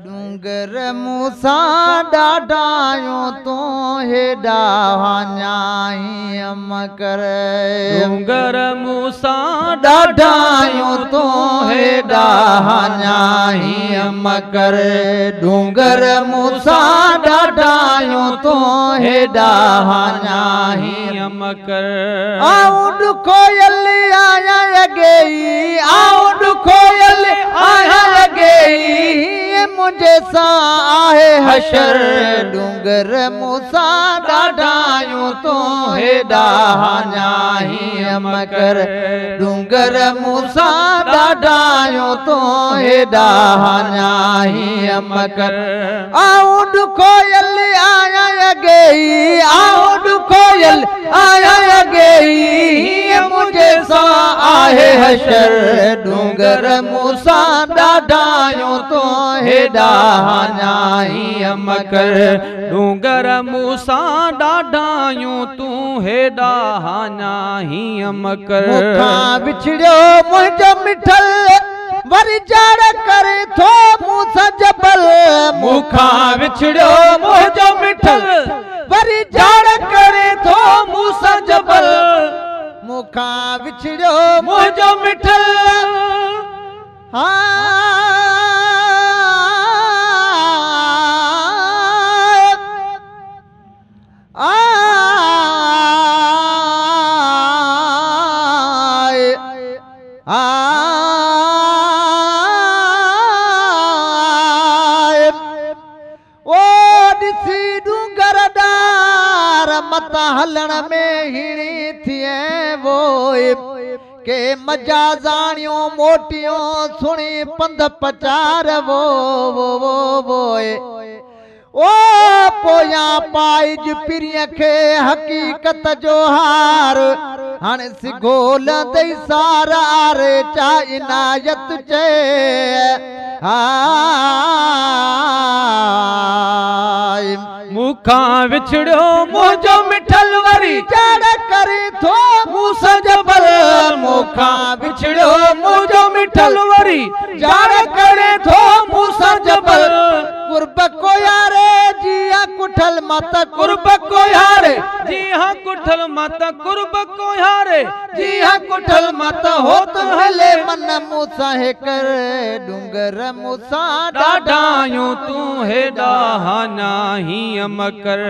डूंगर मूंसां ॾाढा आहियूं, तूं हेॾा हाञा मकर। डूंगर मूंसां ॾाढा आहियूं, तूं हेॾा हाञा मकर। डूंगर मूंसां ॾाढा आहियूं, तूं हेॾा हाञा मकर। आऊं ॾुखोयल आहियां अॻे ई, आऊं ॾुखोयल आहियां अॻे ई, मुंहिंजे सां आहे हशर। डूंगर मूंसां ॾाढा आहियूं, तूं हेॾा हाञा मकर। डूंगर मूंसां ॾाढा आहियूं, तूं हेॾा हाञा मकर। आऊं ॾुखोयल आहियां अॻे ई, आऊं ॾुखोयल आहियां अॻे ई, मुंहिंजे सां आहे हशर। डूंगर मूंसां ॾाढा आहियूं, तूं हेॾा हाञा मकर। डूंगर मूंसां ॾाढा आहियूं, तूं हेॾा हाञा मकर। मूंखां विछड़ियो मुंहिंजो मिठल, वरी जाड़ करे थो मूंसां जबल। मूंखां विछड़ियो मुंहिंजो मिठल, वरी जाड़ करे थो मूंसां जबल। मूंखां विछड़ियो मुंहिंजो मिठल, हा ओ ॾिसी डूंगर ॾार, मतां हलण में हीणी थिए वोए। के मजाज़ाणियूं मोटियूं, सुणी पंध पचार वो वो वो वोए। ओ पोयां पाइज पीरीअ खे हक़ीक़त जो हार, हाणे सिघो लहंदई सार आरे चा इनायत चए। मूंखां विछड़ियो मुंहिंजो मिठल, वरी जाड़ करे थो मूंसां जबल। मूंखां विछड़ियो मुंहिंजो मिठल, वरी जाड़ करे थो मूंसां जबल। कुर्ब कोयारे जिया कुठल मत, कुर्ब कोयारे जी हाँ कुठल मत, कुर्ब कोयारे जी हाँ कुठल मत। हो तो हले मन मूंसां हेकर, डूंगर मूंसां ॾाढा आहियूं, तूं हेॾा हाञा मकर।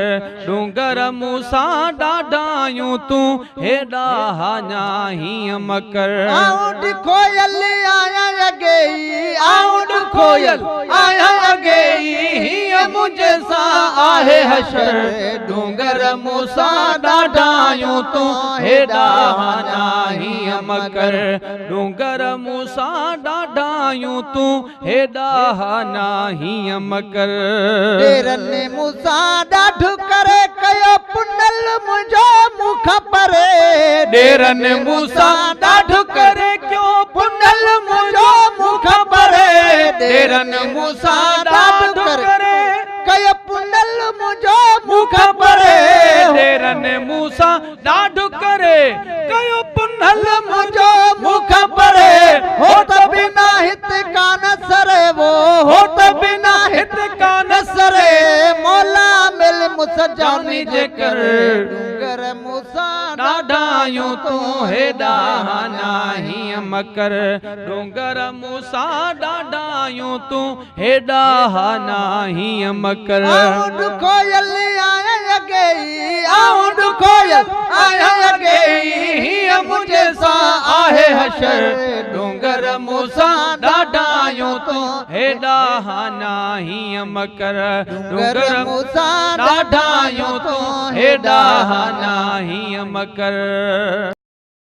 डूंगर मूंसां ॾाढा आहियूं, तूं हेॾा हाञा मकर। आऊं ॾुखोयल आहियां अॻे ई, आऊं ॾुखोयल आहियां अॻे ई, हीअं मुंहिंजे सां आहे हशर। डूंगर मूंसां ॾाढा आहियूं, तूं हेॾा हाञा मकर। डूंगर मूंसां ॾाढा आहियूं, तूं हेॾा हाञा मकर। ॾेरनि मूंसां ॾाढो करे कयो पुनल मुंहिंजो मूंखां परे। ॾेरनि मूंसां ॾाढो करे कयो पुनल मुंहिंजो मूंखां परे। ॾेरनि मूंसां ॾाढो करे कयो पुनल मुंहिंजो मूंखां परे। ॾेरनि मूंसां ॾाढो करे कयो पुनल मुंहिंजो मूंखां परे। हो त बिना हित कान सरे वो, हो त बिना हित कान सरे। मौला मिल मूंसां जानी जेकर, डूंगर मूंसां ॾाढा आहियूं, तूं हेॾा हाञा मकर। डूंगर मूंसां ॾाढा आहियूं, तूं हेॾा हाञा मकर। आऊं ॾुखोयल आहियां अॻे ई, आऊं ॾुखोयल आहियां अॻे ई, हीअं मुंहिंजे सां आहे हशर। डूंगर मूंसां ॾाढा आहियूं, तूं हेॾा हाञा मकर। डूंगर मूंसां ॾाढा आहियूं, तूं हेॾा हाञा मकर।